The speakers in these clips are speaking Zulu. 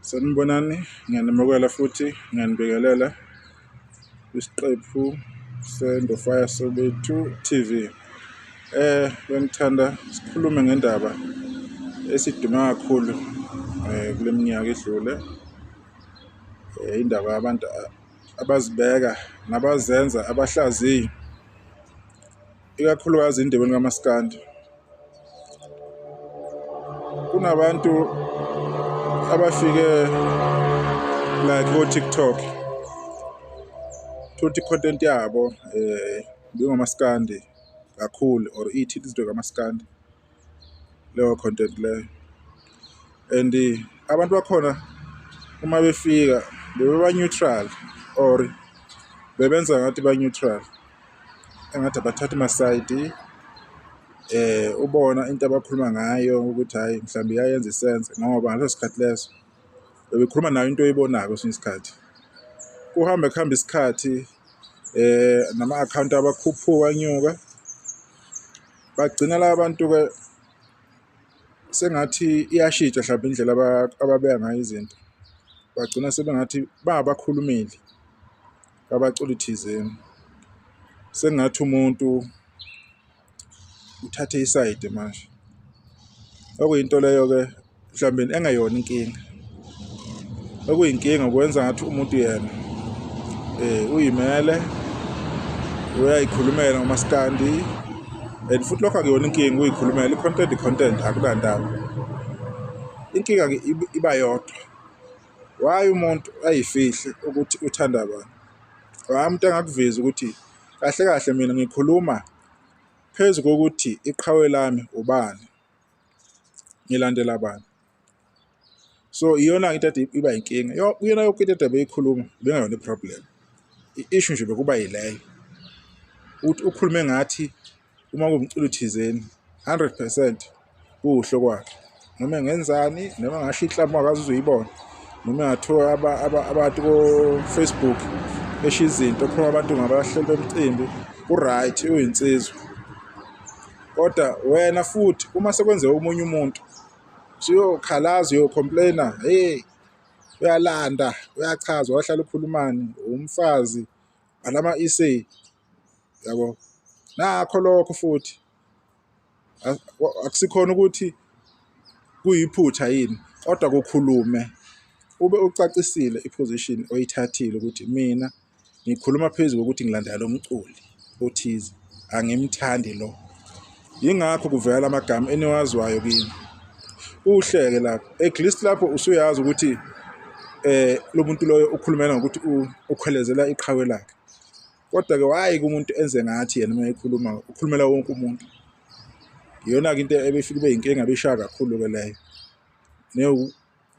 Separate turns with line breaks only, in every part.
Sanibonani, ngiyanamukela futhi ngiyanibingelela kwisiqephu seNdofaya Soweto TV. Bengithanda sikhulume ngendaba esidume kakhulu kule minyaka edlule, indaba yabantu abazibeka nabazenza abahlaziyi, ikakhulukazi endimeni kamaskandi. Kunabantu abafike like ko-TikTok, utholukuthi i-content yabo ibingomaskandi kakhulu or ithinta izinto zikamaskandi leyo content leyo and abantu bakhona uma befika bebeba-neutral or bebenza ngathi ba-neutral, engathi abathathi masayidi. Ubona into abakhuluma ngayo ukuthi hhayi mhlawumbe iyayenza i-sense ngoba ngaleso sikhathi leso bebekhuluma nayo into oyibonayo kwesinye isikhathi. Kuhambe kuhambe isikhathi nama-akhawunti abo akhuphuka anyuka, bagcina la bantu-ke sengathi iyashintsha mhlawumbe indlela ababeka ngayo izinto, bagcina sebengathi bangabakhulumeli babaculi thizeni. Sengathi umuntu uthathe isayidi manje, okuyinto leyo-ke mhlawumbe engeyona inkinga. Okuyinkinga ukwenza ngathi umuntu yena uyimele uyayikhulumela ngomaskandi and futhi lokho akuyona inkinga ukuyikhulumela, i-content i-content akunandaba. Inkinga-ke iba yodwa, why umuntu ayifihle ukuthi uthanda bani? Why umuntu angakuvezi ukuthi kahle kahle mina ngikhuluma phezu kokuthi iqhawe lami ubani, ngilandela bani? So iyona-ke into ade iba inkinga kuyona yonke into ade beyikhuluma ibingeyona i-problem, i-issue nje bekuba yileyo ukuthi ukhulume ngathi uma kuwumculo thizeni 100% kuhle kwakhe noma engenzani noma engasho inhlamba ungakaze uze uyibone noma engathiwa abantu ko-Facebook esho izinto khona abantu ngabahleli bemcimbi ku-right uyinsizwa kodwa wena futhi uma sekwenzeka omunye umuntu usuyokhalaza uyocomplaina hey uyalanda uyachaza wahlala ukhulumani umfazi alama-essay yabo nakho lokho futhi akusikhona ukuthi kuyiphutha yini kodwa kukhulume ube ucacisile i-position oyithathile ukuthi mina ngikhuluma phezu kokuthi ngilandela lo mculi othize angimthandi lo. Yingakho kuvela amagama eniwazwayo kimi. Uhleke lapho at least lapho usuyazi ukuthi lo muntu loyo ukhulumela ngokuthi ukhwelezela iqhawe lakhe. Kodwa-ke why kumuntu enze ngathi yena uma ekhuluma ukhulumela wonke umuntu? Iyona-ke into ebifike ibe yinkinga ebishaya kakhulu-ke leyo.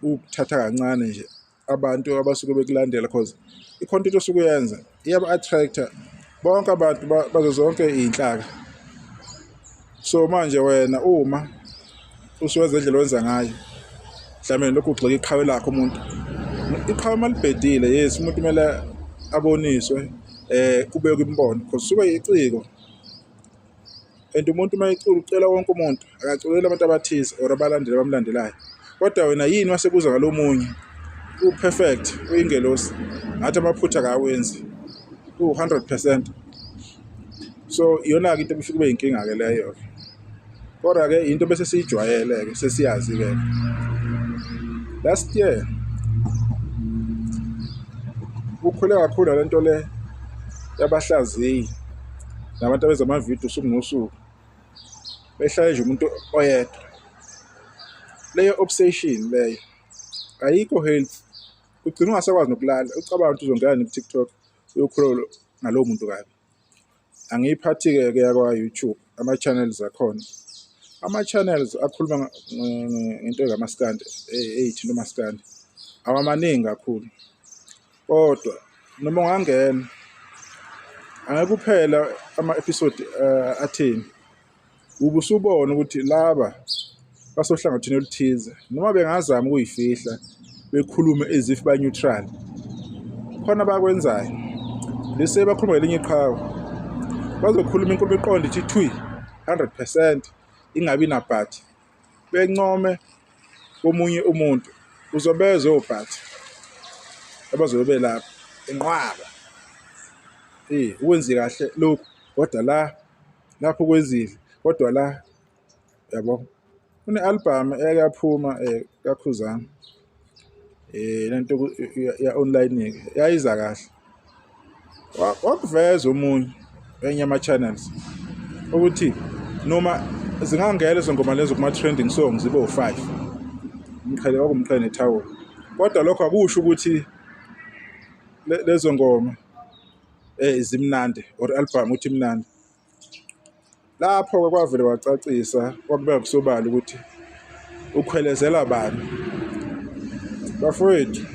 Ukuthatha kancane nje abantu abasuke bekulandela cause i-content osuke uyenza iyaba-attract-a bonke abantu bazo zonke iy'nhlaka. So manje wena uma usuwenza indlela owenza ngayo mhlawumbe lokhu ugxeka iqhawe lakhe umuntu, iqhawe uma libhedile yes umuntu kumele aboniswe kubekwe imibono cause suke iciko. And umuntu uma ecula ucela wonke umuntu, akaculeli abantu abathize or abalandeli abamlandelayo. Kodwa wena yini mase kuza ngalo munye u-perfect uyingelosi ngathi amaphutha akawenzi u-100%. So iyona-ke into ebifike ibe yinkinga-ke leyo-ke. Kodwa-ke into bese siyijwayele-ke sesiyazi-ke. Last year kukhule kakhulu le nto le yabahlaziyi nabantu abenza amavidiyo usuku nosuku behlale nje umuntu oyedwa. Leyo obsession leyo ayikho healthy, ugcina ungasakwazi nokulala ucabanga ukuthi uzongena ku-TikTok uyokhuluma nalowo muntu kabi. Angiyiphathi-ke ke yakwa-YouTube ama-channels akhona, ama-channels akhuluma ngento kamaskandi ey'thinta umaskandi awamaningi kakhulu kodwa noma ungangena angeke kuphela ama-episode atheni ube usubona ukuthi laba basohlangothini oluthize noma bengazama ukuyifihla bekhulume as if ba-neutral khona abakwenzayo lese bakhuluma ngelinye iqhawe bazokhuluma inkulumo iqonde ithi thwi 100% ingabi nabhathi bencome komunye umuntu. Uzobezwa obhathi abazobe belapha inqwaba. Ukwenze kahle lokhu kodwa la lapho kwenzile kodwa la yabo. Kune-album eyake yaphuma kaKhuzani lento ya-online-ke yayiza kahle. Wakuveza omunye enye ama-channels ukuthi noma zingangena lezo ngoma lezo kuma-trending songs zibe u-5, umqhele kwakuwumqhele nethawula, kodwa lokho akusho ukuthi lezo ngoma zimnandi or i-album ukuthi imnandi. Lapho-ke kwavele kwacacisa kwakubeka kusobala ukuthi ukhwelezela bani. Bafowethu,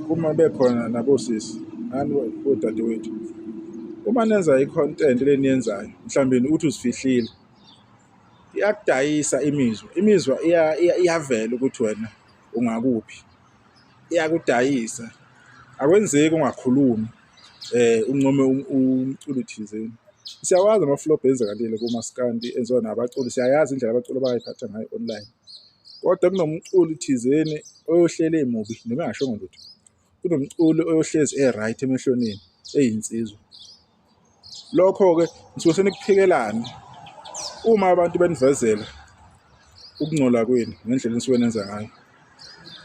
uma bekhona nabosisi nani bodadewethu, uma nenza i-content le eniyenzayo mhlawumbe uthi uzifihlile, iyakudayisa imizwa, imizwa iyavela ukuthi wena ungakuphi, iyakudayisa. Akwenzeki ungakhulumi uncome umculo thizeni. Siyawazi ama-flop enzakalile kumaskandi enziwa nabaculi, siyayazi indlela abaculi abay'phatha ngayo online. Kodwa kunomculi thizeni oyohleli emubi noma engashongo lutho, kunomculi oyohlezi e-right emehlweni enu eyinsizwa. Lokho-ke nisuke senikuphikelana uma abantu benivezela ukungcola kwenu ngendlela enisuke nenza ngayo.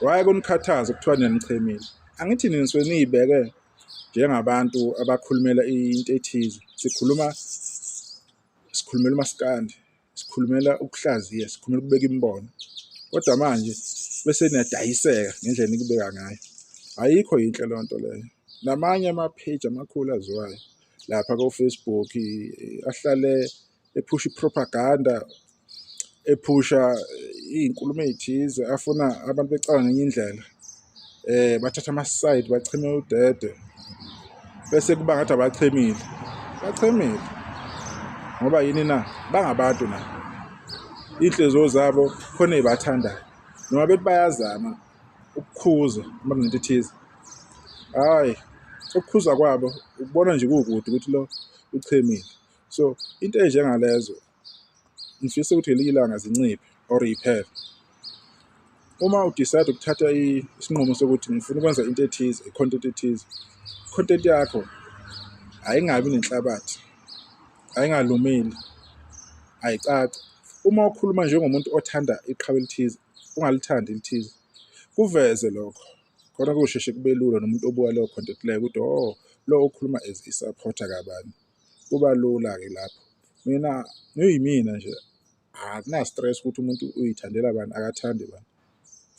Why kunikhathaza kuthiwa niyanichemile? Angithi nina nisuke niy'beke njengabantu abakhulumela into ethize. Sikhuluma, sikhulumela umaskandi, sikhulumela ukuhlaziya, sikhulumela ukubeka imibono. Kodwa manje bese niyadayiseka ngendlela enikubeka ngayo. Ayikho yinhle leyo nto leyo. Namanye ama-page amakhulu aziwayo lapha ko-Facebook ahlale ephusha i-propaganda, ephusha iy'nkulumo ey'thize, afuna abantu becabange ngenye indlela. Bathatha ama-side bacheme udede bese kuba ngathi abachemile. Bachemile ngoba yini na? Bangabantu nabo, iy'nhliziyo zabo khona ey'bathandayo noma bethi bayazama ukukhuza uma kunento ethize. Hhayi, ukukhuza kwabo ukubona nje kukude ukuthi lo uchemile. So into ey'njengalezo ngifisa ukuthi ngelinye ilanga zinciphe or y'phele. Uma u-decide ukuthatha isinqumo sokuthi ngifuna ukwenza into ethize, i-content ethize, content yakho ayingabi nenhlabathi, ayingalumile, ayicaci. Uma ukhuluma njengomuntu othanda iqhawe elithize, ungalithandi elithize, kuveze lokho khona kuzosheshe kube lula nomuntu obuka leyo content leyo ukuthi oh lo ukhuluma as i-supporter kabani. Kuba lula-ke lapho. Mina ngiyimina nje akuna-stress ukuthi umuntu uyithandela bani akathandi bani.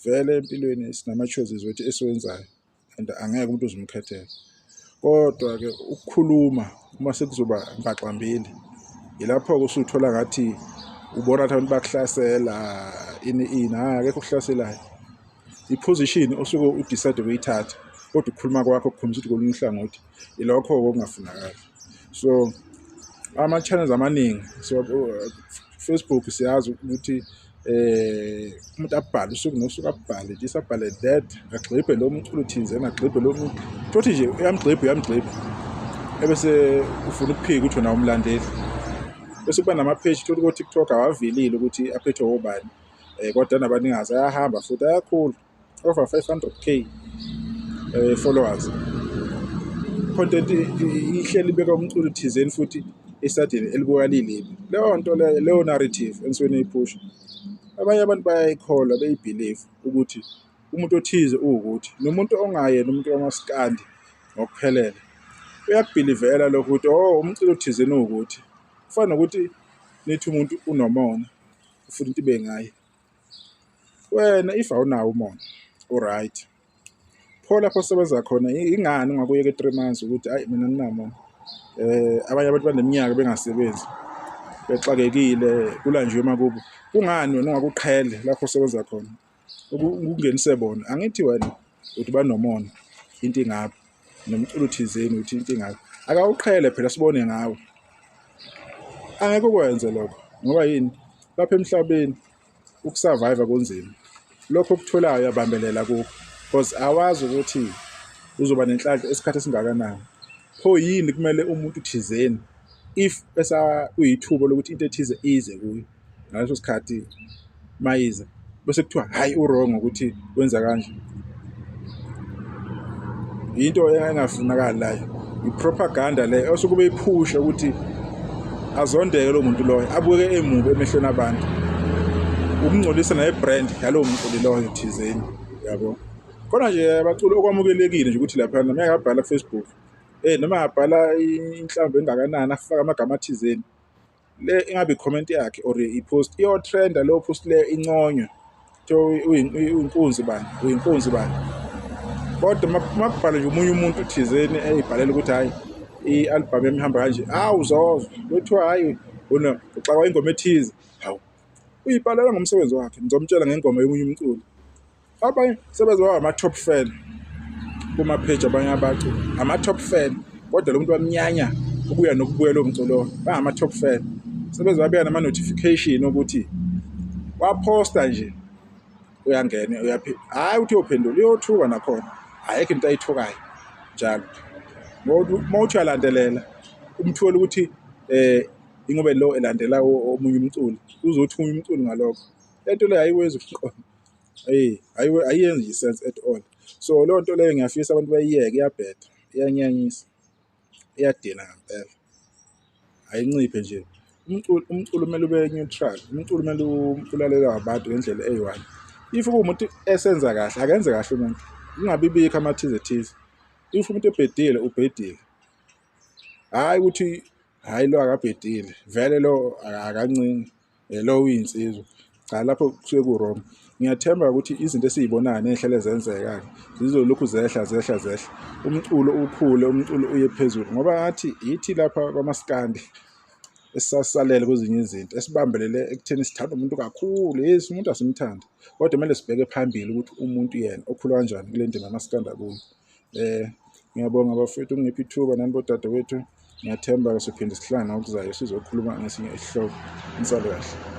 Vele empilweni sinama-choices wethu esiwenzayo and angeke umuntu uze umkhethele. Kodwa-ke ukukhuluma uma sekuzoba mbaxambili ilapho-ke usuthola ngathi ubona ngathi abantu bakuhlasela ini ini, hhayi akekho okuhlaselayo. I-position osuke u-decide ukuyithatha kodwa ukukhuluma kwakho kukhombisa ukuthi kolunye uhlangothi, ilokho-ke okungafunakali. So ama-channels amaningi, so Facebook siyazi ukuthi umuntu abhale usuku nosuku, abhale this, abhale that, agxibhe lo mculo thizeni, agxibhe lo muntu, thothi nje uyamgxibha uyamgxibha, ebese ufuna ukuphika ukuthi wena awumlandeli. Bese kuba nama-page thothi ko-TikTok awavelile ukuthi aphethwe obani, kodwa nabanikazi ayahamba futhi ayakhula over 500K followers. Content ihleli ibeka umculo thizeni futhi esadini elibuka lilibi. Leyo nto leyo, leyo narrative enisuke niyiphusha, abanye abantu bayayikholwa beyi-believe ukuthi umuntu othize uwukuthi, nomuntu ongayena umuntu kamaskandi ngokuphelele uyakubhilivela lokho ukuthi oh umculo thizeni uwukuthi. Kufana nokuthi nithi umuntu unomona ufuna into ibe ngaye. Wena if awunawo umona u-right, pho lapho osebenza khona ingani ungakuyeka i-3 months ukuthi hhayi mina anginamona. Abanye abantu baneminyaka bengasebenzi bexakekile kulanjiwe emakubo, kungani wena ungakuqhele lapho osebenza khona ukungenise bona? Angithi wena uthi banomona into ingapha nomculo thizeni uthi into ingapha, akawuqhele phela sibone ngawe. Angeke ukwenze lokho ngoba yini? Lapha emhlabeni uku-survive kunzima, lokho okutholayo uyabambelela kukho because awazi ukuthi uzoba nenhlanhla isikhathi esingakanani. Pho yini kumele umuntu thizeni if kuyithuba lokuthi into ethize ize kuye ngaleso sikhathi mayize Bese kuthiwa hhayi u-wrong ukuthi wenza kanje. Into engafunakali layo. I-propaganda leyo osuke beyiphusha ukuthi azondeke lo muntu loyo, abukeke emubi emehlweni abantu. Ukungcolisa naye-brand yalowo mculi loyo thizeni, yabo. Khona nje abaculi okwamukelekile nje ukuthi laphana noma engabhala ku-Facebook, noma engabhala inhlamvu engakanani afake amagama athizeni, le ingabe i-comment yakhe or i-post iyo-trend-a leyo post leyo inconywe, kuthiwe uyinkunzi bani, uyinkunzi bani. Kodwa uma kubhala nje omunye umuntu thizeni ey'bhalela ukuthi hhayi i-album yami ihamba kanje, hawu uzozwa kuthiwa hhayi wena uxakwa ingoma ethize, hawu uyibhalela ngomsebenzi wakhe, ngizomtshela ngengoma yomunye umculi. Abanye sebeze baba ama-top fan kuma-page abanye abaculi, ama-top fan kodwa lo muntu bamnyanya ukuya nokubuya lowo mculo, bangama-top fan. Sebeze babeka nama-notification ukuthi waphosta nje uyangena hhayi ukuthi uyophendula, uyothuka nakhona, ayikho into ayithukayo njalo. Uma uthi uyalandelela umthole ukuthi ingoba lo elandela omunye umculi, uzothi omunye umculi ngalokho. Le nto leyo ayiwenzi umqondo, ayiyenzi i-sense at all. So leyo nto leyo ngiyafisa abantu bayiyeke, iyabheda, iyanyanyisa, iyadina ngempela. Ayinciphe nje. Umculo kumele ube neutral, umculo kumele ulalelwe abantu ngendlela eyi-one. If kuwumuntu esenza kahle, akenze kahle umuntu, kungabi bikho amathize thize. If umuntu ebhedile, ubhedile. Hhayi ukuthi hhayi lo akabhedile, vele lo akancinci, lo uyinsizwa. Cha, lapho kusuke ku-wrong. Ngiyathemba ukuthi izinto esiy'bonayo ney'hlale zenzeka-ke zizolokhu zehla zehla zehla, umculo ukhule, umculo uye phezulu ngoba ngathi yithi lapha kwamaskandi esisasalele kwezinye izinto, esibambelele ekutheni sithanda umuntu kakhulu. Yes, umuntu asimthande, kodwa kumele sibheke phambili ukuthi umuntu yena ukhula kanjani kule ndima kamaskandi akuyo. Ngiyabonga bafowethu ukungipha ithuba nani bodadewethu. Ngiyathemba-ke sophinde sihlangane ngokuzayo sizokhuluma ngesinye isihloko. Nisale kahle.